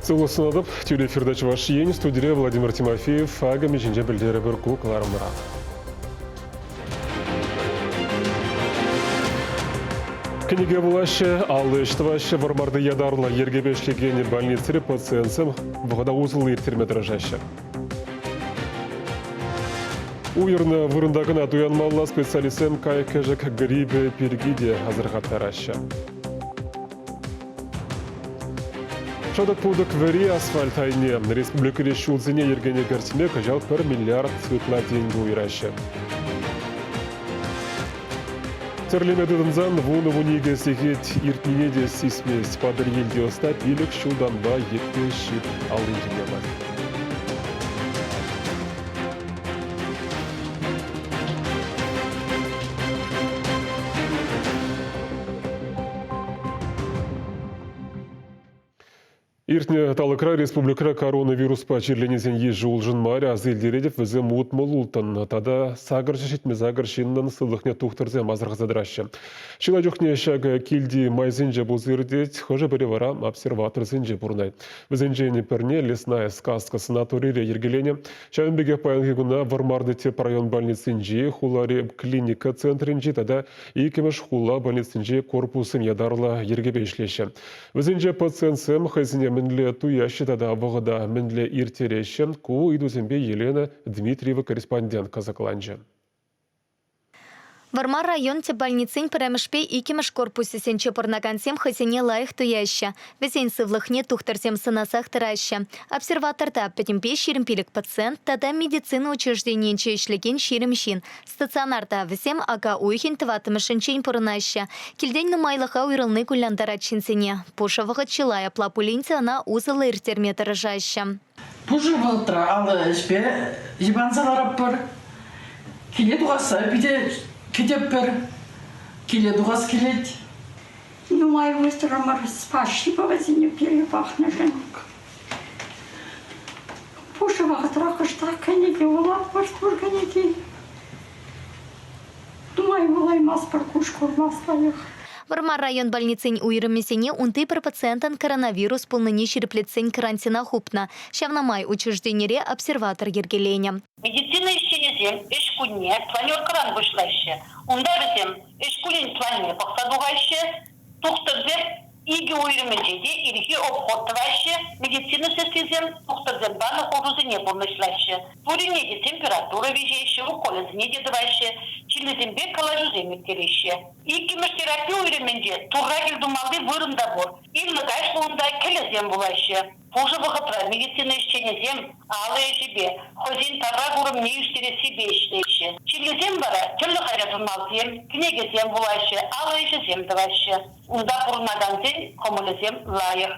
Сывлӑх сунатӑп. Тӳрӗ эфирта Чӑваш Ен студире Владимир Тимофеев акӑ ҫинче пӗлтерӗпӗр ку кӑларӑмра. Кӗнеке вулаҫҫӗ, алӑ ӗҫ тӑваҫҫӗ, Вӑрмарти ятарлӑ йӗркепе ӗҫлекен больницӑри пациентсем вӑхӑта усӑллӑ ирттерме тӑрӑшаҫҫӗ. Уйӑрнӑ вырӑнта кӑна туянмалла специалистсем кайӑк-кӗшӗк грипӗ пирки те асӑрхаттараҫҫӗ. Шӑтӑк-путӑк вӗри асфальт айне республикӑри ҫулсене йӗркене кӗртме кӑҫал пӗр миллиард ытла тенкӗ уйӑраҫҫӗ. Тӗрлеме тытӑнсан вунӑ-вуникӗ сехет иртнине те сисмест. Патӑрьелти ӑста пилӗк ҫултанпа йӗппе ҫип аллинчен ямасть. Иртнӗ талӑкра республикӑра коронавируспа чирленисен йышӗ улшӑнмарӗ. Аса илтеретӗп, вӗсем 66-ӑн тата 878 ҫыннӑн сывлӑхне тухтӑрсем асӑрхаса тӑраҫҫӗ. Чылай чухне ҫакӑ килти майсенче пулса иртет, хӑшӗ-пӗри вара обсерваторсенче пурӑнать. Вӗсенчен пӗрне Лесная сказка санаторире йӗркеленӗ. Ҫавӑн пекех паянхи куна Вӑрмарти тӗп район больницинчи, хулари клиника центрӗнчи тата Иккӗмӗш хула больницинчи корпуссем ятарлӑ йӗркепе ӗҫлеҫҫӗ. Вӗсенче пациентсем хӑйсене мӗнле туяҫҫӗ тата вӑхӑта мӗнле ирттереҫҫӗ, ку ыйтусемпе Елена Дмитриева корреспондент кӑсӑкланчӗ. Вӑрмар район тӗп больницин пӗрремӗшпе иккӗмӗш корпусӗсенче пурӑнакансем хӑйсене лайӑх туяҫҫӗ. Вӗсен сывлӑхне тухтӑрсем сӑнасах тӑраҫҫӗ. Обсерваторта пӗтӗмпе 25 пациент тата медицина учрежденийӗнче ӗҫлекен 20 ҫын. Стационарта вӗсем ака уйӑхӗн тӑваттӑмӗшӗнчен пурӑнаҫҫӗ. Килтен нумайлӑха уйрӑлни кулянтарать ҫынсене. Пушӑ вӑхӑт чылай апла пулин те ӑна усӑллӑ ирттерме тӑрӑшаҫҫӗ. Пушӑ вӑхӑтра алӑ ӗҫпе йӑпанса ларатпӑр. Киле тухасса питӗ кӗтетпӗр. Киле тухас килет. Нумай выртрӑмӑр, спасибо вӗсене пире пӑхнӑшӑн. Пушӑ вӑхӑтра кӑштах кӗнеке вулатпӑр, пур кӗнеки. Нумай вулаймастпӑр, куҫ курмасть лайӑх. Вӑрмар район больницин уйрӑмӗсене унти пӗр пациентӑн коронавирус пулнине ҫирӗплетсен карантина хупнӑ. Ҫавна май учрежденире обсерватор йӗркеленӗ. Медицина ӗҫченӗсем ӗҫ кунне планеркӑран пуҫлаҫҫӗ. Унта вӗсем ӗҫ кунӗн планне пӑхса тухаҫҫӗ, Тухтӑрсем икӗ уйрӑмӗнче те ирхи обход тӑваҫҫӗ, медицина сестрисем тухтӑрсем панӑ хушусене пурнӑҫлаҫҫӗ. Пуринне те температура виҫеҫҫӗ, уколӗсене те тӑваҫҫӗ, чирлисемпе калаҫусем ирттереҫҫӗ. Иккӗмӗш терапи уйрӑмӗнче турра кӗл тумалли вырӑн та пур. Ирлӗ-каҫлӑ унта кӗлӗсем вулаҫҫӗ. Пушӑ вӑхӑтра медицина ӗҫченӗсем алӑ ӗҫӗпе, хӑйсен тавра курӑмне ӳстерессипе ӗҫлеҫҫӗ. Чирлисем вара тӗрлӗ хаҫат-журналсем, кӗнекесем вулаҫҫӗ, алӑ ӗҫӗсем тӑваҫҫӗ. Унта пурӑнакансен кӑмӑлӗсем лайӑх.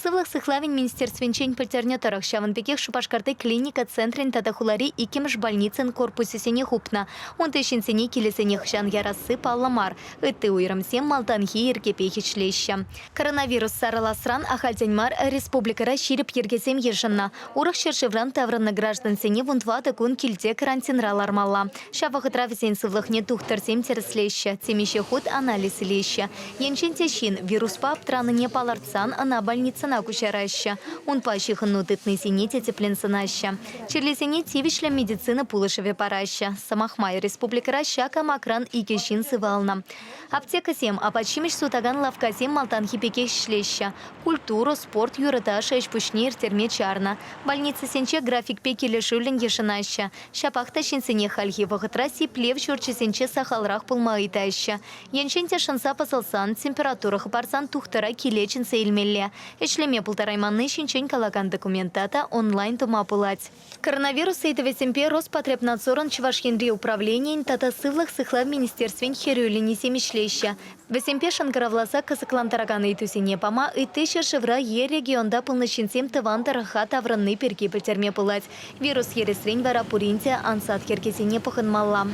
Сывлӑх сыхлавӗн министерствинчен пӗлтернӗ тӑрӑх, ҫавӑн пекех Шупашкарти клиника центрӗн тата хулари иккӗмӗш больницӑн корпусӗсене хупнӑ. Унти ҫынсене килӗсене хӑҫан ярасси паллӑ мар. Ытти уйрӑмсем малтанхи йӗркепех ӗҫлеҫҫӗ. Коронавирус сарӑласран ахальтен мар республикӑра ҫирӗп йӗркесем йышӑннӑ. Урӑх ҫӗршывран таврӑннӑ граждансене вунтӑватӑ кун килте карантинра лармалла. Ҫав вӑхӑтра вӗсен сывлӑхне тухтӑрсем тӗрӗслеҫҫӗ, темиҫе хут анализ илеҫҫӗ. Енчен те ҫын вируспа аптранине палӑртсан ӑна больницӑна куҫараҫҫӗ. Унпа ҫыхӑну тытнисене те тӗплӗн сӑнаҫҫӗ. Чирлисене тивӗҫлӗ медицина пулӑшӑвӗ параҫҫӗ. Сӑмах май, республикӑра ҫак амакран икӗ ҫын сывалнӑ. Аптекӑсем, апат-ҫимӗҫ сутакан лавккасем малтанхи пекех ӗҫлеҫҫӗ. Культура, спорт, юрӑ-ташӑ ӗҫ-пуҫне ирттерме чарнӑ. Больницӑсенче графикпе килӗшӳллӗн йышӑнаҫҫӗ. Ҫапах та ҫынсене хальхи вӑхӑтра сиплев ҫурчӗсенче сахалрах пулма ыйтаҫҫӗ. Енчен те шӑнса пӑсӑлсан, температура хӑпарсан тухтӑра киле чӗнсе илмелле. Ӗҫлеме пултарайманни ҫинчен калакан документа та онлайн тума пулать. Коронавирус ыйтӑвӗсемпе Роспотребнадзорӑн Чӑваш Енри управленийӗн тата Сывлӑх сыхлав министерствин хӗрӳ линисем ӗҫлеҫҫӗ. Вӗсемпе шӑнкӑравласа кӑсӑклантаракан ыйтусене пама ытти ҫӗршывра е регионта пулнӑ ҫынсем тӑван тӑрӑха таврӑнни пирки пӗлтерме пулать. Вирус ересрен вара пурин те ансат йӗркесене пӑхӑнмалла.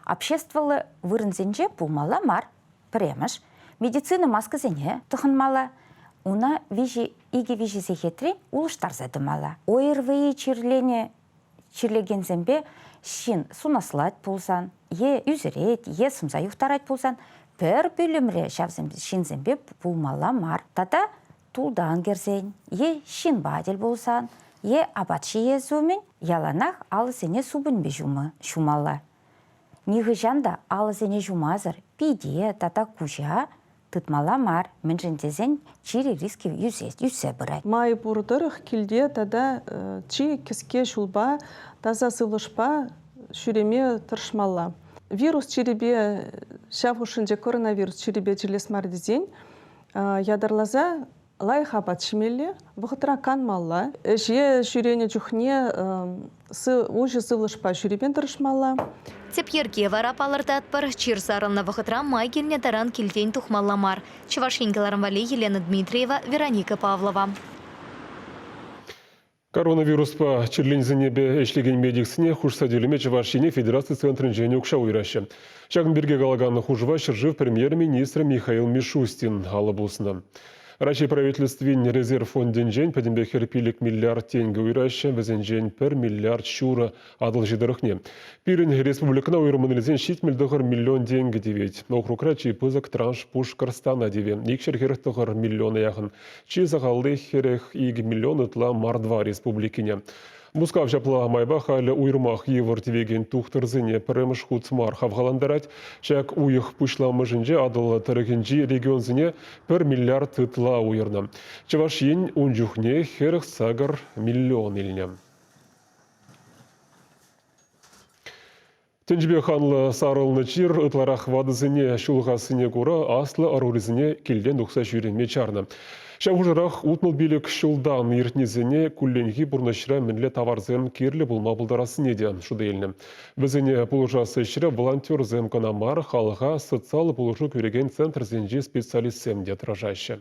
Обществӑллӑ вырӑнсенче пулмалла мар. Пӗрремӗш, медицина маскӑсене тӑхӑнмалла, уна виҫи икӗ-виҫӗ сехетре улӑштарса тӑмалла. ОРВИ чирленӗ чирлекенсемпе ҫын сунаслать пулсан, е ӳсӗрет, е сӑмса юхтарать пулсан, пӗр пӳлӗмре ҫавсем ҫынсемпе пулмалла мар. Тата Тултан кӗрсен е ҫынпа тӗл пулсан, е апат ҫиес умӗн яланах алӑсене супӑньпе ҫумалла. Нихӑҫан та алӑсене ҫумасӑр пите тата куҫа тытмалла мар, мӗншӗн тесен чир риски ӳссе пырать. Май пур тӑрӑх килте тата чи кӗске ҫулпа таса сывлӑшпа ҫӳреме тӑрӑшмалла. Вирус чирӗпе ҫав хушшинче коронавирус чирӗпе чирлес мар тесен ятарласа лайӑх апат ҫимелле, вӑхӑтра канмалла. Ӗҫе ҫӳренӗ чухне уҫӑ сывлӑшпа ҫӳреме тӑрӑшмалла. Тӗп йӗрке вара палӑртатпӑр, чир сарӑлнӑ вӑхӑтра май килнӗ таран килтен тухмалла мар. Чӑваш Ен кӑларӑм валли Елена Дмитриева, Вероника Павлова. Коронавируспа чирленисенепе ӗҫлекен медиксене хушса тӳлеме Чӑваш Ене федераци центрӗнчен укҫа уйӑраҫҫӗ. Ҫакӑн пирки калакан хушӑва ҫӗршыв премьер-министрӗ Михаил Мишустин алӑ пуснӑ. Раҫҫей правительствин резерв фондӗнчен пӗтӗмпе 45 миллиард тенкӗ уйӑраҫҫӗ, вӗсенчен пӗр миллиард ҫурӑ Атӑлҫи тӑрӑхне. Пирӗн республикӑна уйрӑммӑн илсен 79 миллион тенкӗ тивет. Округра чи пысӑк транш Пушкӑртстана тивӗ, 249 миллиона яхӑн. Чи сахалли 42 миллион ытла Мордва Республикине. Мускав ҫапла майпа халӗ уйрӑмах йывӑр тивекен тухтӑрсене пӗрремӗш хут мар хавхалантарать. Ҫак уйӑх пуҫламӑшӗнче Атӑл тӑрӑхӗнчи регионсене пӗр миллиард ытла уйӑрнӑ. Чӑваш Ен ун чухне 48 миллион илнӗ. Тӗнчипе ханлӑ сарӑлнӑ чир ытларах ватӑсене ҫулӑхассине кура аслӑ ӑрурисене килтен тухса ҫӳреме чарнӑ. Ҫав хушӑрах 65 ҫултан иртнисене кулленхи пурнӑҫра мӗнле таварсем кирлӗ пулма пултарассине те шута илнӗ. Вӗсене пулӑшас ӗҫре волонтерсем кӑна мар, халӑха социаллӑ пулӑшу кӳрекен центрсенчи специалистсем те тӑрӑшаҫҫӗ.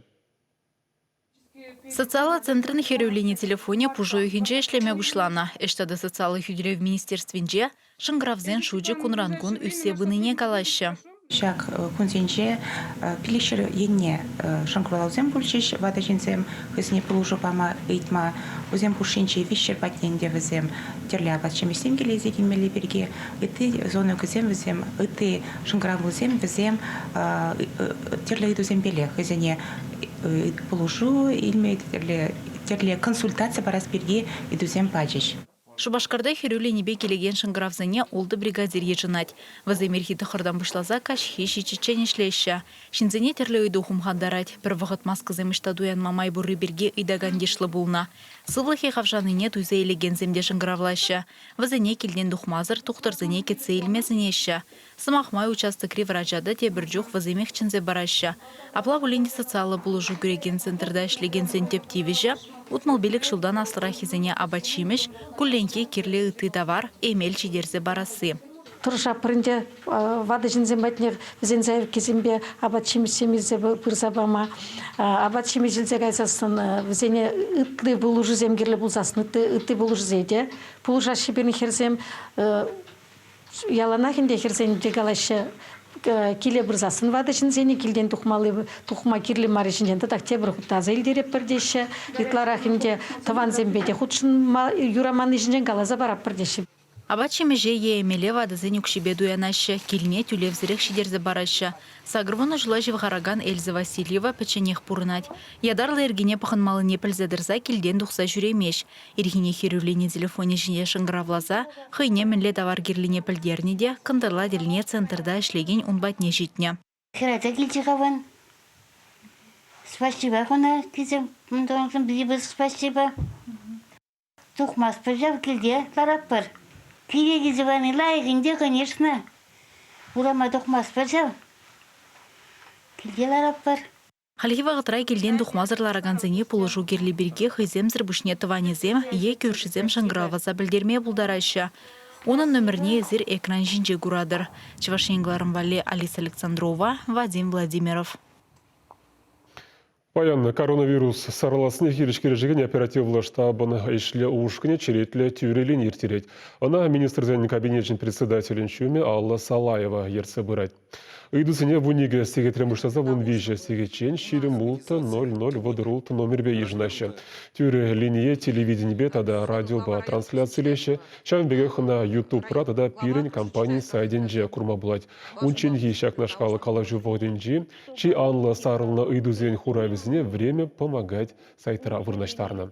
Социаллӑ центрӑн хӗрӳ лини телефонӗ пуш уйӑхӗнче ӗҫлеме пуҫланӑ. Ӗҫ тата социаллӑ хӳтӗлев министерствинче шӑнкӑравсен шучӗ кунран-кун ӳссе пынине калаҫҫӗ. Ҫак кунсенче пилӗкҫӗр енне шӑнкӑравлавсем пулчӗҫ ватӑ ҫынсем хӑйсене пулӑшу пама ыйтма. Вӗсем хушшинче виҫҫӗр патне ӗнтӗ вӗсем тӗрлӗ апат-ҫимӗҫсем килесе килмелли пирки. Ытти зонӑкӑсем вӗсем, ытти шӑнкӑравлусем вӗсем тӗрлӗ ыйтусемпеле хӑйсене пулӑшу илме, тӗрлӗ консультаци парас пирки ыйтусем пачӗҫ. Шупашкарта хӗрӳ линипе килекен шӑнкӑравсене ултӑ бригадир йышӑнать. Вӗсем ирхи тӑххӑртан пуҫласа каҫхи ҫиччӗччен ӗҫлеҫҫӗ. Ҫынсене тӗрлӗ ыйту хумхантарать. Пӗр вӑхӑт маскӑсем ӑҫта туянма май пурри пирки ыйтакан йышлӑ пулнӑ. Сывлӑхӗ хавшанине туйса илекенсем те шӑнкӑравлаҫҫӗ. Вӗсене килтен тухмасӑр тухтӑрсене кӗтсе илме сӗнеҫҫӗ. Сӑмах май, участокри врача та тепӗр чух вӗсемех чӗнсе параҫҫӗ. Апла пулин те социаллӑ пулӑшу кӳрекен центрта ӗҫлекенсен тӗп тивӗҫӗ – 65 ҫултан аслӑраххисене апат-ҫимӗҫ, кулленхи кирлӗ ытти тавар, эмел ҫитерсе парасси. Тӑрӑшатпӑр ӗнтӗ ватӑ ҫынсем патне вӗсен заявкисемпе апат-ҫимӗҫсем илсе пырса пама. Апат-ҫимӗҫ илсе кайсассӑн вӗсене ытти пулӑшусем кирлӗ пулсассӑн ытти пулӑшусем те пулӑшаҫҫӗ пирӗн хӗрсем. Яланах ӗнтӗ хӗрсем те калаҫҫӗ, киле пырсассӑн ватӑ ҫынсене килтен тухмалли тухма кирлӗ мар ҫинчен татах тепӗр хут аса илтеретпӗр теҫҫӗ. Ытларах ӗнтӗ тӑвансемпе те хутшӑнма юраманни ҫинчен каласа паратпӑр теҫҫӗ. Апат-ҫимӗҫе е эмеле ватӑсен укҫипе туянаҫҫӗ, килне тӳлевсӗрех ҫитерсе параҫҫӗ. Сакӑрвунӑ ҫула ҫывхаракан Эльза Васильева пӗчченех пурӑнать. Ятарлӑ йӗркене пӑхӑнмаллине пӗлсе тӑрса килтен тухса ҫӳремест. Ирхине хӗрӳ лини телефонӗ ҫине шӑнкӑравласа хӑйне мӗнле тавар кирлине пӗлтернӗ те кӑнтӑрла тӗлне центрта ӗҫлекен ун патне ҫитнӗ. Хӗрача килчӗ-ха вӑн. Спасибо куна килсе питӗ спасибо. Тухмастпӑр ҫав килте ларатпӑр. Киле килсе пани лайӑх ӗнтӗ, конечно. Урама тухмастпӑр ҫав. Килте ларатпӑр. Хальхи вӑхӑтра килтен тухмасӑр ларакансене пулӑшу кирли пирки хӑйсемсӗр пуҫне тӑванӗсем е кӳршисем шӑнкӑравласа пӗлтерме пултараҫҫӗ. Унӑн номерне эсир экран ҫинче куратӑр. Чӑваш Ен кӑларӑм валли Алиса Александрова, Вадим Владимиров. Паян коронавирус сарӑлассине хирӗҫ кӗрешекен оперативлӑ штабӑн ӗҫлӗ ушкӑнӗ черетлӗ тӳрӗ лини ирттерет. Ӑна Министрсен Кабинечӗн председателӗн ҫумӗ Алла Салаева ертсе пырать. Ыйтусене 12 сехетрен пуҫласа 13 сехетчен 26 00 36 номерпе йышӑнаҫҫӗ. Тӳрӗ линие телевиденипе тата радиопа трансляцилеҫҫӗ. Ҫавӑн пекех ӑна Ютубра тата пирӗн компанин сайтӗнче курма пулать. Унчченхи ҫакнашкал калаҫу вӑхӑтӗнчи чи анлӑ сарӑлнӑ ыйтусен хуравӗсем. Пӗтӗмлетӳсене «Время помогать» сайтра вырнаҫтарнӑ.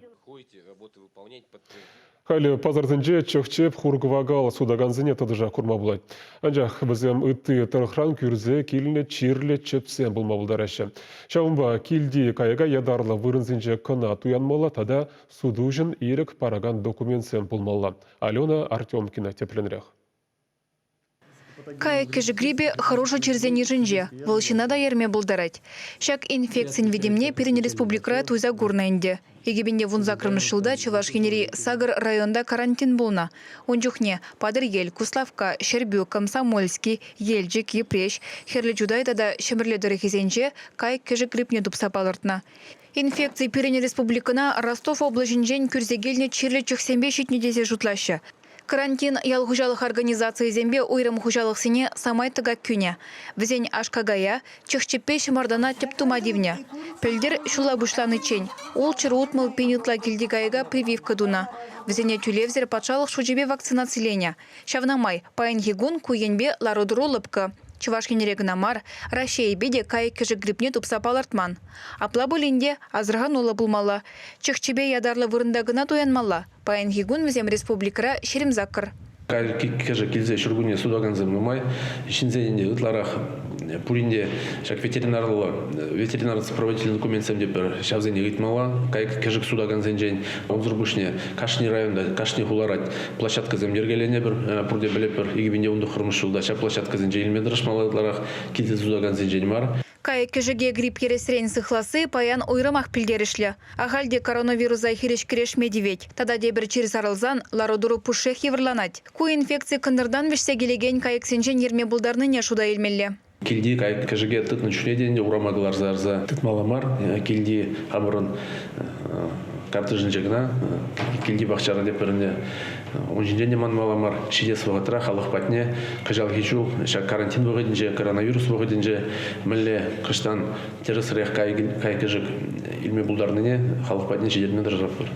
Халӗ пасарсенче чӑх-чӗп, хур-кӑвакал сутакансене тӑтӑшах курма пулать. Анчах вӗсем ытти тӑрӑхран кӳрсе килнӗ чирлӗ чӗпсем пулма пултараҫҫӗ. Ҫавӑнпа килти кайӑка ятарлӑ вырӑнсенче кӑна туянмалла тата сутуҫӑн ирӗк паракан документсем пулмалла. Алена Артемкина тӗплӗнрех. Кайӑк-кӗшӗк грипӗ хӑрушӑ чирсен йышӗнче. Вӑл ҫынна та ерме пултарать. Ҫак инфекцин витӗмне пирӗн республикӑра туйса курнӑ ӗнтӗ. 2018 ҫулта Чӑваш Енри сакӑр районта карантин пулнӑ. Ун чухне Патӑрьел, Куславкка, Ҫӗрпӳ, Комсомольски, Елчӗк, Йӗпреҫ, Хӗрлӗ Чутай тата Ҫӗмӗрле тӑрӑхӗсенче кайӑк-кӗшӗк грипне тупса палӑртнӑ. Инфекци пирӗн республикӑна Ростов облаҫӗнчен кӳрсе килнӗ чирлӗ чӑхсемпе ҫитнӗ тесе шутлаҫҫӗ. Карантин ял хуҫалӑх организацийӗсемпе уйрӑм хуҫалӑхсене самай тӑкак кӳнӗ. Вӗсен аш-какая, чӑх-чӗппе ҫӑмартана тӗп тума тивнӗ. Пӗлтӗр, ҫулла пуҫланиччен, 660 пин ытла килти кайӑка прививка тунӑ. Вӗсене тӳлевсӗр патшалӑх шучӗпе вакцинациленӗ. Ҫавна май паянхи кун ку енпе лару-тӑру лӑпкӑ. Чӑваш Енре кӑна мар, Раҫҫейӗпе те кайӑк-кӗшӗк грипне тупса палӑртман. Апла пулин те асӑрхануллӑ пулмалла. Чӑх-чӗпе ятарлӑ вырӑнта кӑна туянмалла. Паянхи кун вӗсем республикӑра 28. Кайӑк-кӗшӗк килсе ҫуркунне сутакансем нумай. Ҫынсен ӗнтӗ ытларах пурин те ҫак ветеринарлӑ ветеринар сопроводительный документсем те пӗр ҫавсене ыйтмалла. Кайӑк-кӗшӗк сутакансенчен унсӑр пуҫне кашни районта, кашни хулара площадкӑсем йӗркеленӗпӗр. Пурте пӗлетпӗр, 2019 ҫулта ҫак площадкӑсенче илме тӑрӑшмалла ытларах килсе сутакансенчен мар. Кайӑк-кӗшӗке грипп ересрен сыхласси паян уйрӑмах пӗлтерӗшлӗ. Ахаль те коронавируса хирӗҫ кӗрешме тивет. Тата тепӗр чир сарӑлсан лару-тӑру пушшех йывӑрланать. Ку инфекци кӑнтӑртан вӗҫсе килекен кайӑксенчен ерме пултарнине шута илмелле. Килти кайӑк-кӗшӗке тытнӑ чухне те ӗнтӗ урама кӑларса ярса тытмалла мар. Килти хамӑрӑн картишӗнче кӑна, килти пахчара тепӗр ӗнтӗ Ун ҫинчен те манмалла мар, ҫитес вӑхӑтра халӑх патне кӑҫалхи ҫул ҫак карантин вӑхӑтӗнче, коронавирус вӑхӑтӗнче мӗнле кӑштан тӗрӗсрех кайӑк-кӗшӗк илме пултарнине халӑх патне ҫитерме тӑрӑшатпӑр.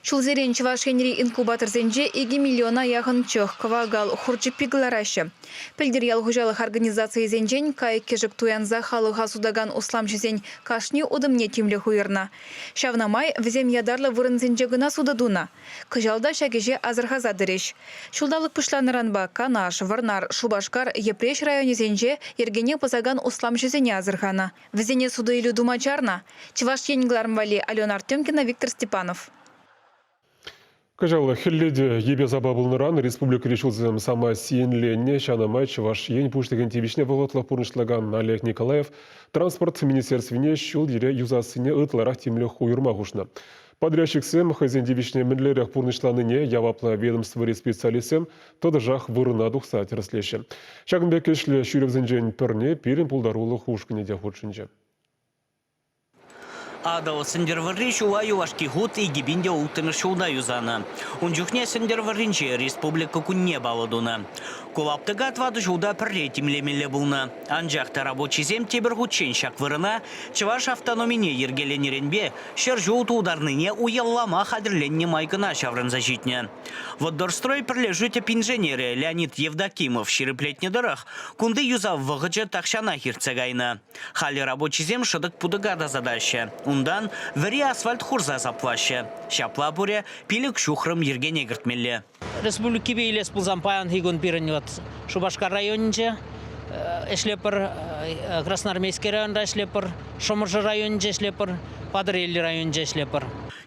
Ҫулсерен Чӑваш Енри инкубаторсенче 2 миллиона яхӑн чӑх, кӑвакал, хур чӗппи кӑлараҫҫӗ. Пӗлтӗр ял хуҫалӑх организацийӗсенчен кайӑк-кӗшӗк туянса халӑха сутакан усламҫӑсен кашни утӑмне тимлӗх уйӑрнӑ. Ҫавна май вӗсем ятарлӑ вырӑнсенче кӑна сутӑ тунӑ. Кӑҫал та ҫак ӗҫе асӑрхаса тӑрӗҫ. Ҫулталӑк пуҫланнӑранпа Канаш, Вӑрнар, Шупашкар, Йӗпреҫ районӗсенче йӗркене пӑсакан усламҫӑсене асӑрханӑ. Вӗсене суту-илӳ тума чарнӑ. Чӑваш Ен кӑларӑм валли Алена Артемкина, Виктор Степанов. Кӑҫал хӗлле те йӗпе-сапа пулнӑран республикӑри ҫулсем самай сиенленнӗ. Ҫавна май Чӑваш Ен Пуҫлӑхӗн тивӗҫне вӑхӑтлӑх пурнӑҫлакан Олег Николаев Транспорт министерствине ҫул-йӗре юсассине ытларах тимлӗх уйӑрма хушнӑ. Подрядчиксем хӑйсен тивӗҫне мӗнлерех пурнӑҫланине яваплӑ ведомствӑри специалистсем тӑтӑшах вырӑна тухса тӗрӗслеҫҫӗ. Ҫакӑн пек ӗҫлӗ ҫӳревсенчен пӗрне пирӗн пултарулӑх ушкӑнӗ те хутшӑнчӗ. Атӑл Сӗнтӗрвӑрри ҫула юлашки хут 2006 ҫулта юсанӑ. Ун чухне Сӗнтӗрвӑрринче Республика кунне паллӑ тунӑ. Ку лаптӑка тӑватӑ ҫулта пӗрре тимлемелле пулнӑ. Анчах та рабочисем тепӗр хутчен ҫак вырӑна чӑваш автономине йӗркеленӗренпе 100 ҫул тултарнине уявлама хатӗрленнӗ май кӑна ҫаврӑнса ҫитнӗ. Воддорстрой пӗрлешӳ тӗп инженерӗ Леонид Евдокимов ҫирӗплетнӗ тӑрӑх, кунти юсав вӑхӑчӗ тахҫанах иртсе кайнӑ. Халӗ рабочисем шӑтӑк-путӑка тасатаҫҫӗ. Унтан вӗри асфальт хурса саплаҫҫӗ. Ҫапла пурӗ 5 ҫухрӑм йӗркене кӗртмелле. Республикипе илес пулсан паянхи кун пирӗн вот Шупашкар районӗнче ӗҫлепӗр, Красноармейски районра ӗҫлепӗр, Шӑмӑршӑ районӗнче ӗҫлепӗр, Патӑрьел районӗнче ӗҫлепӗр.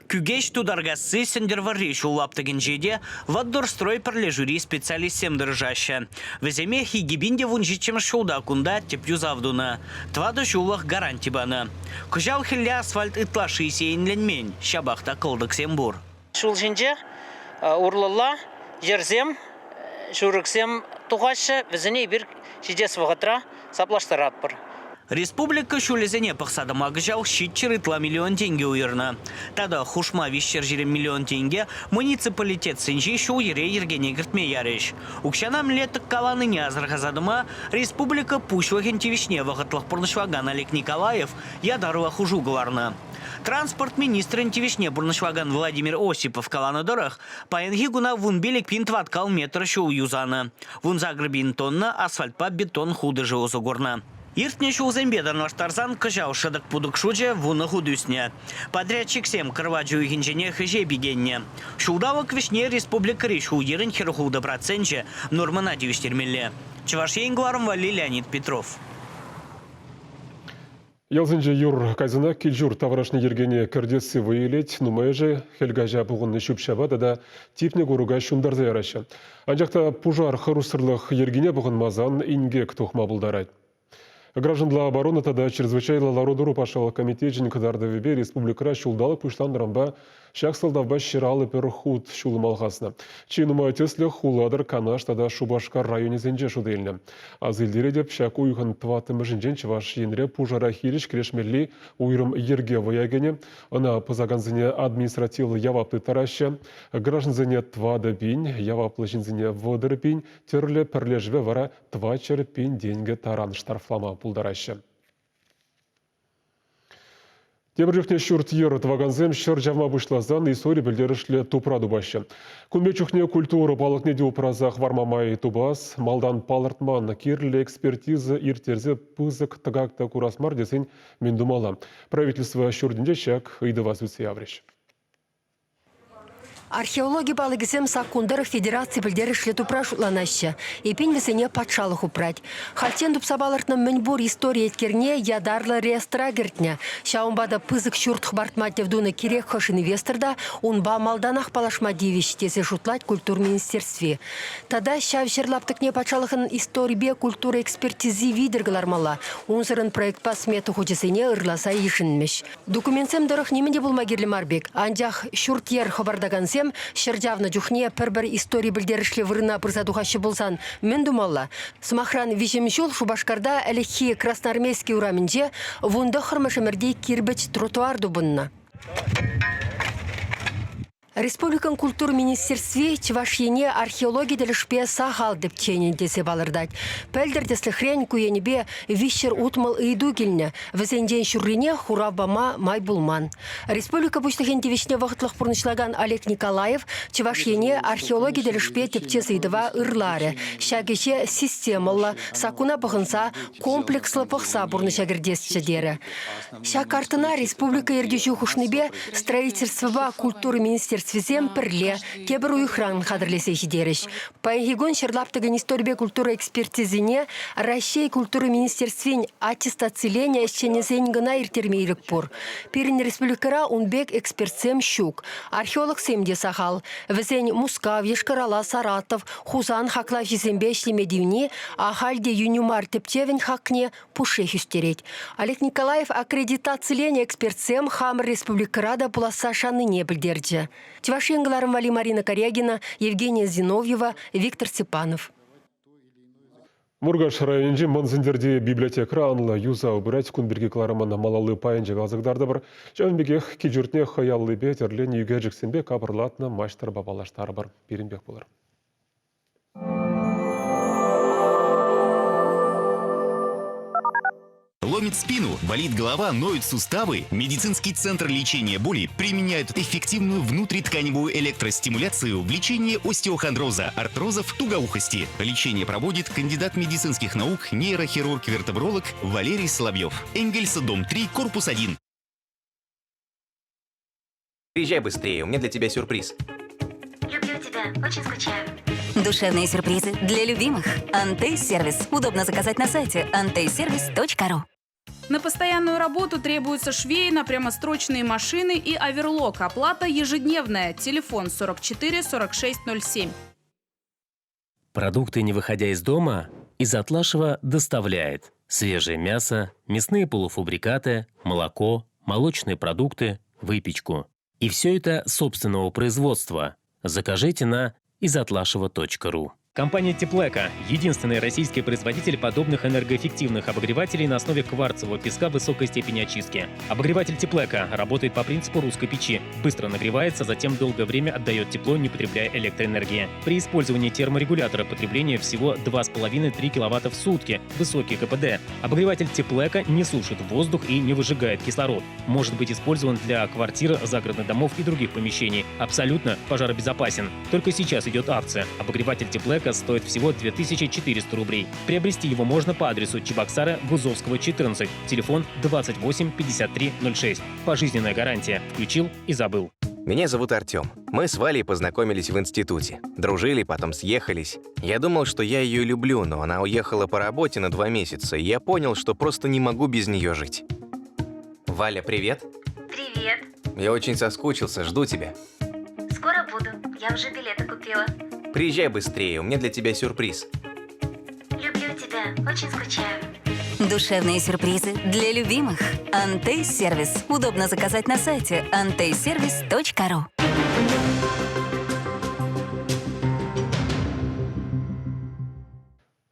Кӳкеҫ Тутаркасси Сӗнтӗрвӑрри ҫул лаптӑкӗнче те Воддорстрой пӗрлешӳри специалистсем тӑрӑшаҫҫӗ. Вӗсемех 2017 ҫулта кунта тӗп юсав тунӑ, тӑватӑ ҫуллӑх гаранти панӑ. Кӑҫал хӗлле асфальт ытлашши сиенленмен, ҫапах та кӑлтӑксем пур. Ҫул ҫинче урлӑлла йӗрсем, ҫурӑксем тухаҫҫӗ. Вӗсене эпир ҫитес вӑхӑтра саплаштаратпӑр. Республика ҫулӗсене пӑхса тӑма кӑҫал 700 ытла миллион тенкӗ уйӑрнӑ. Тата хушма 320 миллион тенкӗ муниципалитетсенчи ҫул-йӗре йӗркене кӗртме ярӗҫ. Укҫана мӗнле тӑккаланине асӑрхаса тӑма республика Пуҫлӑхӗн тивӗҫне вӑхӑтлӑх пурнӑҫлакан Олег Николаев ятарлӑ хушу кӑларнӑ. Транспорт министрӗн тивӗҫне пурнӑҫлакан Владимир Осипов каланӑ тӑрӑх, паянхи куна 15 пин тӑваткал метр ҫул юсанӑ. 18 пин тонна асфальтпа бетон хутӑшӗ усӑ курнӑ. Иртнӗ ҫулсемпе танлаштарсан кӑҫал шӑтӑк-путӑк шучӗ 10 хут ӳснӗ. Подрядчиксем кӑрвач уйӑхӗнченех ӗҫе пикеннӗ. Ҫулталӑк вӗҫне республикӑри ҫул-йӗрӗн 46 проценчӗ нормӑна тивӗҫтермелле. Чӑваш Ен кӑларӑм валли Леонид Петров. Ялсенче юр кайсанах кил-ҫурт таврашне йӗркене кӗртесси вӑй илет. Нумайӑшӗ хӗл каҫа пухӑннӑ ҫӳп-ҫапа тата типнӗ курӑка ҫунтарса яраҫҫӗ. Анчах та пушар хӑрушсӑрлӑх йӗркине пӑхӑнмасан инкек тухма пултарать. Гражданла оборона тата чрезвычайлӑ лару-тӑру патшалӑх комитечӗн кӑтартӑвӗпе республикӑра ҫулталӑк пуҫланнӑранпа ҫак сӑлтавпа 151 хут ҫулӑм алхаснӑ. Чи нумай тӗслӗх Улатӑр, Канаш тата Шупашкар районӗсенче шута илнӗ. Аса илтеретӗп, ҫак уйӑхӑн тӑваттӑмӗшӗнчен Чӑваш Енре пушара хирӗҫ кӗрешмелли уйрӑм йӗрке вӑя кӗнӗ. Ӑна пӑсакансене административлӑ явап тыттараҫҫӗ. Граждансене 4000, яваплӑ ҫынсене 30 000, тӗрлӗ пӗрлешӗве вара 400 000 тенкӗ таран штрафлама пултараҫҫӗ. Тепӗр чухне ҫурт-йӗр тӑвакансем ҫӗр чавма пуҫласан истори пӗлтерӗшлӗ тупра тупаҫҫӗ. Кун пек чухне культура палӑкне те упраса хӑварма май тупас, малтан палӑртман кирлӗ экспертиза ирттерсе пысӑк тӑкак та курас мар тесен мӗн тумалла? Правительство ҫуртӗнче ҫак ыйтӑва сӳтсе яврӗҫ. Археологи палӑкӗсем саккун тӑрӑх федераци пӗлтерӗшлӗ тупра шутланаҫҫӗ. Эппин вӗсене патшалӑх упрать. Хальччен тупса палӑртнӑ мӗнпур истори еткерне ятарлӑ реестра кӗртнӗ. Ҫавӑнпа та пысӑк ҫурт хӑпартма тӗв тунӑ кирек хӑш инвестор та унпа малтанах паллашма тивӗҫ, тесе шутлать культура министерстви. Тата ҫав ҫӗр лаптӑкне патшалӑхӑн историпе культура экспертизи витӗр кӑлармалла. Унсӑрӑн проектпа смета хучӗсене ырласа йышӑнмӗҫ. Документсем тӑрӑх нимӗн те пулма кирлӗ мар пек. Анчах ҫурт-йӗр хӑпартакансем ҫӗр чавнӑ чухне пӗр-пӗр истори пӗлтерӗшлӗ вырӑна пырса тухаҫҫӗ пулсан мӗн тумалла? Сӑмахран, виҫӗм ҫул Шупашкарта ӗлӗкхи Красноармейски урамӗнче 19-мӗш ӗмӗрти кирпӗч тротуар тупӑннӑ. Республикӑн культура министерстви Чӑваш Ене археологи тӗлӗшпе сахал тӗпченӗ тесе палӑртать. Пӗлтӗр тӗслӗхрен ку енӗпе 360 ыйту килнӗ. Вӗсенчен ҫуррине хурав пама май пулман. Республика Пуҫлӑхӗн тивӗҫне вӑхӑтлӑх пурнӑҫлакан Олег Николаев Чӑваш Ене археологи тӗлӗшпе тӗпчес ыйтӑва ырларӗ. Ҫак ӗҫе системӑллӑ, саккуна пӑхӑнса, комплекслӑ пӑхса пурнӑҫа кӗртесчӗ терӗ. Ҫак карттӑна республика ертӳҫи хушнипе строительствӑпа культура министерствисем пӗрле тепӗр уйӑхран хатӗрлесе ҫитерӗҫ. Паянхи кун ҫӗр лаптӑкӗн историпе культура экспертизине Раҫҫей культура министерствин аттестациленӗ ӗҫченӗсен кӑна ирттерме ирӗк пур. Пирӗн республикӑра ун пек экспертсем ҫук. Археологсем те сахал. Вӗсен Мускав, Йошкар-Ола, Саратов, Хусан хаклавҫисемпе ӗҫлеме тивни ахаль те йӳнӗ мар тӗпчевӗн хакне пушшех ӳстерет. Олег Николаев аккредитациленӗ экспертсем хамӑр республикӑра та пуласса шаннине пӗлтерчӗ. Чӑваш Ен кӑларӑм валли Марина Корягина, Евгения Зиновьева, Виктор Степанов. Муркаш районӗнчи Мӑн Сӗнтӗрти библиотекӑра анлӑ юсав пырать. Кун пирки кӑларӑмӑн малалли пайӗнче каласа кӑтартӑпӑр. Ҫавӑн пекех кил-ҫуртне хӑй аллипе тӗрленӗ ӳкерчӗксемпе капӑрлатнӑ маҫтӑрпа паллаштарӑпӑр. Пирӗнпех пулӑр. Ломит спину, болит голова, ноют суставы. Медицинский центр лечения боли применяет эффективную внутритканевую электростимуляцию в лечении остеохондроза, артрозов, тугоухости. Лечение проводит кандидат медицинских наук, нейрохирург-вертебролог Валерий Соловьев. Энгельса, дом 3, корпус 1. Приезжай быстрее, у меня для тебя сюрприз. Люблю тебя, очень скучаю. Душевные сюрпризы для любимых. Антей Сервис. Удобно заказать на сайте anteyservice.ru. На постоянную работу требуются швейно, прямострочные машины и оверлок. Оплата ежедневная. Телефон 44 46 07. Продукты, не выходя из дома, из Атлашева доставляет свежее мясо, мясные полуфабрикаты, молоко, молочные продукты, выпечку. И все это собственного производства. Закажите на изотлашева.ру. Компания «Теплэко» – единственный российский производитель подобных энергоэффективных обогревателей на основе кварцевого песка высокой степени очистки. Обогреватель «Теплэко» работает по принципу русской печи. Быстро нагревается, затем долгое время отдает тепло, не потребляя электроэнергии. При использовании терморегулятора потребление всего 2,5-3 киловатта в сутки, высокий КПД. Обогреватель «Теплэко» не сушит воздух и не выжигает кислород. Может быть использован для квартир, загородных домов и других помещений. Абсолютно пожаробезопасен. Только сейчас идет акция. Обогреватель «Теплэко» «Теплэко» стоит всего 2400 рублей. Приобрести его можно по адресу Чебоксара, Гузовского, 14, телефон 28 53 06. Пожизненная гарантия. Включил и забыл. Меня зовут Артем. Мы с Валей познакомились в институте. Дружили, потом съехались. Я думал, что я ее люблю, но она уехала по работе на два месяца, и я понял, что просто не могу без нее жить. Валя, привет. Привет. Я очень соскучился, жду тебя. Скоро буду. Я уже билеты купила. Приезжай быстрее, у меня для тебя сюрприз. Люблю тебя. Очень скучаю. Душевные сюрпризы для любимых. Антей Сервис. Удобно заказать на сайте anteyservice.ru.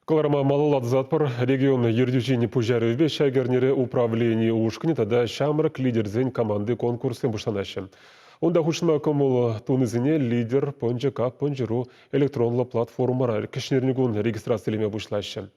Кӑларӑма малалла тӑсатпӑр. Регион ертӳҫин пуҫарӑвӗпе ҫак эрнере управлени ушкӑнӗ тата ҫамрӑк лидерсен команди конкурссем пуҫланаҫҫӗ. Унта хутшӑнма кӑмӑл тунисене «Лидер» пӑнчӑ кап пӑнчӑру электронлӑ платформӑра кӗҫнерникун регистрацилеме пуҫлаҫҫӗ.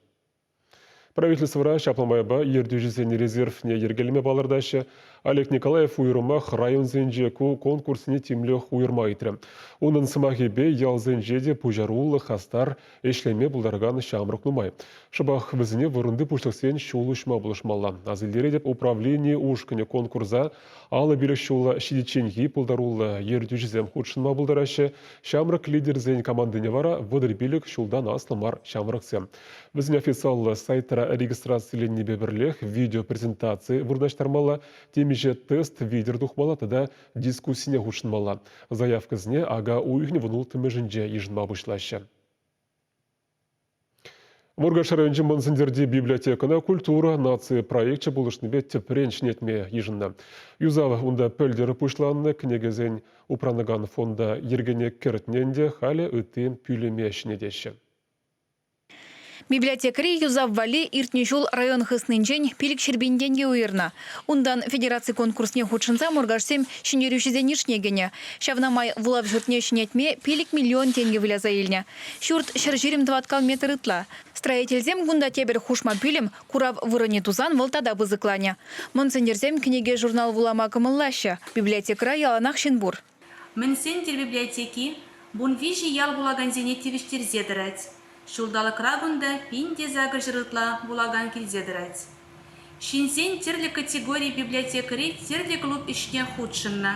Правительствӑра ҫапла майпа ертӳҫӗсен резервне йӗркелеме палӑртаҫҫӗ. Олег Николаев уйрӑмах районсенче ку конкурссене тимлӗх уйӑрма ыйтрӗ. Унӑн сӑмахӗпе ялсенче те пуҫаруллӑ, хастар ӗҫлеме пултаракан ҫамрӑк нумай. Шӑпах вӗсене вырӑнти пуҫлӑхсен ҫул уҫма пулӑшмалла. Асилтеретӗп, управлени ушкӑнӗ конкурса 55 ҫул ҫитичченхи пултаруллӑ ертӳҫӗсем хутшӑнма пултараҫҫӗ. Ҫамрӑк лидерсен командине вара 35 ҫултан аслӑ мар ҫамрӑксем. Вӗсен официаллӑ сайтра регистрациленнипе пӗрлех видеопрезентаци вырнаҫтармалла, темиҫе тест витӗр тухмалла тата дискуссине хутшӑнмалла. Заявкӑсене ака уйӑхӗн вунулттӑмӗшӗнче йышӑнма пуҫлаҫҫӗ. Муркаш районӗнчи Мӑн Сӗнтӗрти библиотекӑна культура наци проекчӗ пулӑшнипе тӗпрен ҫӗнетме йышӑннӑ. Юсав унта пӗлтӗр пуҫланнӑ кӗнекесен упранакан фонда йӗркене кӗртнӗ ӗнтӗ, халӗ ытти пӳлӗме ҫӗнетеҫҫӗ. Библиотекӑри юсав валли иртнӗ ҫул район хыснинчен 500 000 тенкӗ уйӑрнӑ. Унтан федераци конкурсне хутшӑнса Муркашсем ҫӗнтерӳҫӗсен йышне кӗнӗ. Ҫавна май вулав ҫуртне ҫӗнетме 5 миллион тенкӗ выляса илнӗ. Ҫурт 120 тӑваткал метр ытла. Строительсем кунта тепӗр хушма пӳлӗм, курав вырӑнӗ тусан вӑл тата пысӑкланӗ. Мӑн Сӗнтӗрсем кӗнеке-журнал вулама кӑмӑллаҫҫӗ. Библиотекӑра яланах ҫын пур. Мӑн Сӗнтӗр библиотеки 13 ял вулакансене тивӗҫтерсе тӑрать. Ҫулталӑкра кунта 1800 ытла вулакан килсе тӑрать. Ҫынсен тӗрлӗ категори библиотекӑри тӗрлӗ клуб ӗҫне хутшӑннӑ.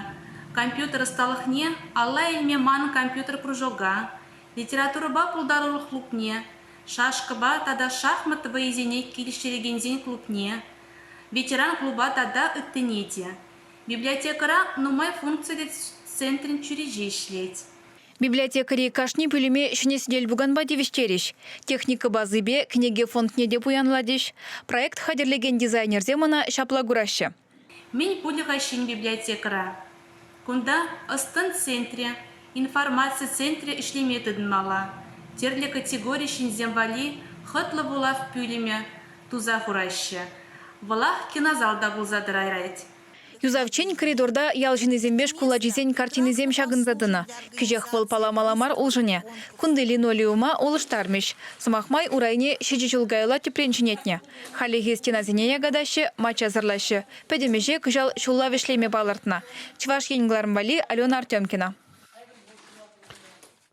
Компьютер ӑсталӑхне алла илме ман компьютер кружока, литературӑпа пултарулӑх клубне, шашкӑпа тата шахмат вӑййисене килӗштерекенсен клубне, ветеран клуба тата ыттине те. Библиотекӑра нумай функциллӗ центрӗн чӳречи ӗҫлет. Библиотекӑри кашни пӳлӗме ҫӗнӗ сӗтел-пуканпа тивӗҫтерӗҫ. Техника базипе кӗнеке фондне те пуянлатӗҫ. Проект хатӗрлекен дизайнерсем ӑна ҫапла кураҫҫӗ. Мӗн пулӗ-ха ҫӗн библиотекӑра? Кунта ӑс-тӑн центрӗ, информаци центрӗ ӗҫлеме тытӑнмалла. Тӗрлӗ категори ҫынсем валли хӑтлӑ вулав пӳлӗмӗ туса хураҫҫӗ. Вӑлах кинозал та пулса тӑрайрать. Юсавччен коридорта ял ҫыннисемпе шкул ачисен картинисем ҫакӑнса тӑнӑ. Кӗҫех вӑл паламалла мар улшӑнӗ. Кунти линолеума улӑштармӗҫ. Сӑмах май, урайне ҫичӗ ҫул каялла тӗпрен ҫӗнетнӗ. Хальлӗхе стенасене якатаҫҫӗ, мачча сӑрлаҫҫӗ. Пӗтӗм ӗҫе кӑҫал ҫулла вӗҫлеме палӑртнӑ. Чӑваш Ен кӑларӑм валли Алена Артемкина.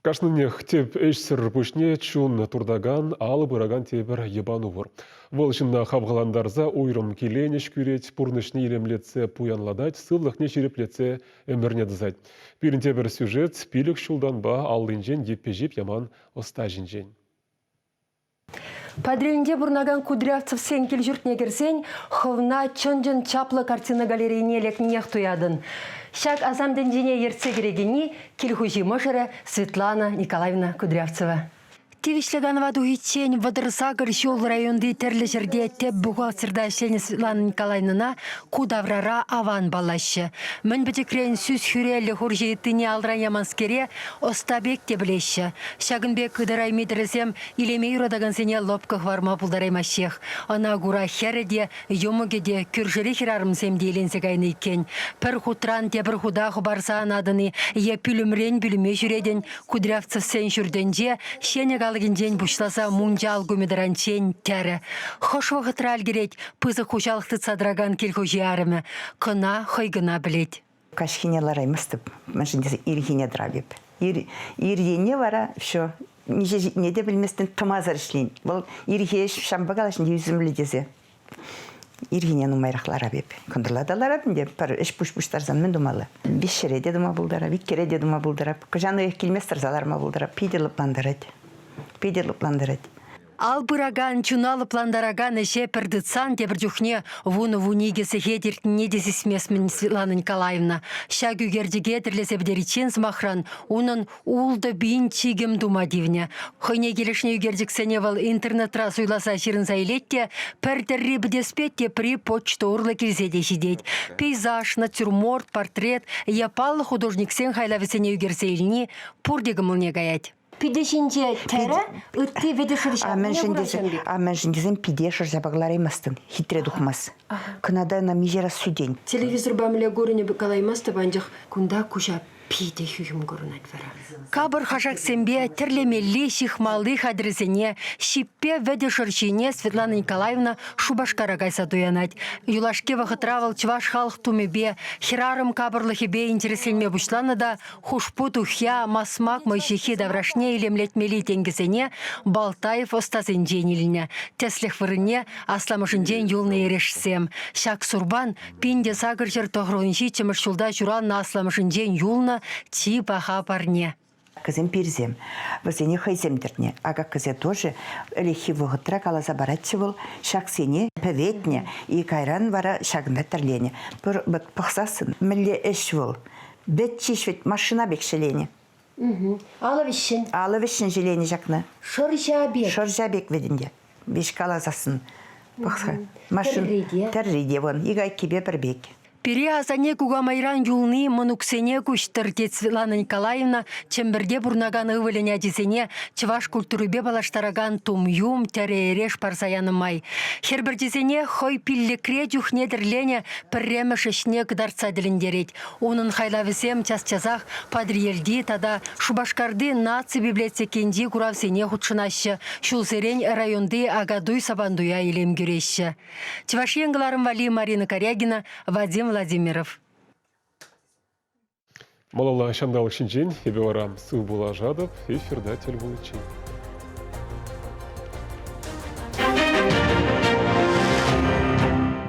Кашнинех тӗп ӗҫсӗр пуҫне чун туртакан, алӑ пыракан тепӗр йӑпану пур. Вӑл ҫынна хавхалантарса уйрӑм киленӗҫ кӳрет, пурнӑҫне илемлетсе пуянлатать, сывлӑхне ҫирӗплетсе ӗмӗрне тӑсать. Пирӗн тепӗр сюжет пилӗк ҫултанпа аллинчен йӗппе ҫип яман ӑста ҫинчен. Патӑрьелӗнче пурӑнакан Кудрявцевсен кил-ҫуртне кӗрсен хӑвна чӑн-чӑн чаплӑ картина галерейине лекнинех туятӑн. Ҫак асам тӗнчине ертсе кӗрекенни кил хуҫи мӑшӑрӗ Светлана Николаевна Кудрявцева. Тивӗҫлӗ канӑва тухиччен 38 ҫул районти тӗрлӗ ҫӗрте тӗп бухгалтерта ӗҫленӗ Светлана Николаевнӑна ку таврара аван паллаҫҫӗ. Мӗн пӗчӗкрен сӳс хӳреллӗ хурҫӑ йыттине алран яманскере ӑста пек те пӗлеҫҫӗ. Ҫакӑн пек ытарайми тӗрӗсем илеме юратакансене лӑпкӑ хӑварма пултараймаҫҫех. Ӑна кура хӗрӗ те, йӑмӑкӗ те, кӳршӗри хӗрарӑмсем те иленсе кайнӑ иккен. Пӗр хутран тепӗр хута хӑпарса анатӑн-и е пӳлӗмрен пӳлӗме ҫӳретӗн, Кудрявцевсен ҫуртӗнче ҫенӗк алӑкӗнчен пуҫласа мунча алкумӗ таранччен тӗрӗ. Хӑш вӑхӑтра ӗлкӗрет пысӑк хуҫалӑх тытса тӑракан кил хуҫи арӑмӗ, кӑна хӑй кӑна пӗлет. Каҫхине лараймастӑп, мӗншӗн тесен ирхине тӑратӑп. Ир, ир енне вара все. миҫе ҫитне те пӗлместӗн, тӑмасӑр ӗҫлен. Вӑл ирхи ӗҫ ҫампа калаҫнӑ ӳсӗмлӗ тесе. Ирхине нумайрах ларап эп. Кӑнтӑрла та ларап ӗнтӗ. Пӗр ӗҫ-пуҫ пуҫтарсан мӗн тумалла? Виҫҫӗре те тума пултарап, иккӗре те тума пултарап. Кӑҫан уйӑх килмест тӑрса ларма пултарап. Питӗ лӑплантарать. Питӗ лӑплантарать. Ал пыракан, чуна лӑплантаракан ӗҫе пӗр тытсан тепӗр чухне вунӑ-вуникӗ сехет иртнине те сисмест-мӗн Светлана Николаевна. Ҫак ӳкерчӗке тӗрлесе пӗтериччен, сӑмахран, унӑн 6000 чикӗм тума тивнӗ. Хӑйне килӗшнӗ ӳкерчӗксене вӑл интернетра суйласа ҫырӑнса илет те пӗр тӗрри пӗтеспе тепри почта урлӑ килсе те ҫитет. Пейзаж, натюрморт, портрет е паллӑ художниксен хайлавӗсене ӳкерсе илни пурте кӑмӑлне каять. Питӗ ҫинче тӗрӗ, ытти вӗтӗ шӑрҫа. А мӗншӗн тесен, а мӗншӗн тесен пите шӑрҫапа кӑлараймастӑн, хитре тухмасть. Кӑната ӑна миҫе раз сӳтен. Телевизорпа мӗнле курӑнӗ калаймастӑп, анчах кунта куҫа питӗ хӳхӗм курӑнать вара. Капӑр хашаксемпе тӗрлемелли, ҫыхмалли хатӗрӗсене, ҫиппе вӗтӗ шӑрҫине Светлана Николаевна Шупашкара кайса туянать. Юлашки вӑхӑтра вӑл чӑваш халӑх тумӗпе, хӗрарӑм капӑрлӑхӗпе интересленме пуҫланӑ та хушпу тухья, масмак мӑйҫыххи таврашне илемлетмелли тенкӗсене Балтаев ӑстасенчен илнӗ. Тӗслӗх вырӑнне асламӑшӗнчен юлнӑ эрешсем. Ҫак сурпан 1897 ҫулта ҫуралнӑ асламӑшӗнчен юлнӑ чи паха парне. Кӗсем пирсем. Вӗсене хӑйсем тӗртнӗ. Акаккӑсе тоже ӗлӗкхи вӑхӑтра каласа паратчӗ вӑл. Ҫаксене пӗветнӗ и кайран вара ҫакӑнта тӗрленӗ. Пӗр пӑхсассӑн мӗнле ӗҫ вӑл? Вӗт ҫеҫ вӗт машина пек ҫӗленӗ. Алӑ вӗҫҫӗн. Алӑ вӗҫҫӗн ҫӗленӗ ҫакна. Шӑрҫа пек. Шӑрҫа пек вӗт ӗнтӗ. Виҫ каласассӑн. Пӑхса. Машин Тӗрри те. Тӗрри те вон. Ик айккипе пӗр пек. Пире асанне кукамайран юлни мӑнуксене куҫтӑр, тет Светлана Николаевна Чӗмпӗрте пурӑнакан ывӑлӗн ачисене чӑваш культурипе паллаштаракан тум-юм, тӗрӗ-эреш парса янӑ май. Хӗр пӗрчисене хӑй пиллӗкре чухне тӗрленӗ пӗрремӗш ӗҫне кӑтартса тӗлӗнтерет. Унӑн хайлавӗсем час-часах Патӑрьелти тата Шупашкарти наци библиотекинчи куравсене хутшӑнаҫҫӗ, ҫулсерен районти Акатуй-Сабантуя илем кӳреҫҫӗ. Чӑваш Ен кӑларӑм валли Марина Корягина, Вадим Владимиров. Малалла ҫанталӑк ҫинчен эпӗ вара сыв пулашатӑп, эфирта тӗл пуличчен.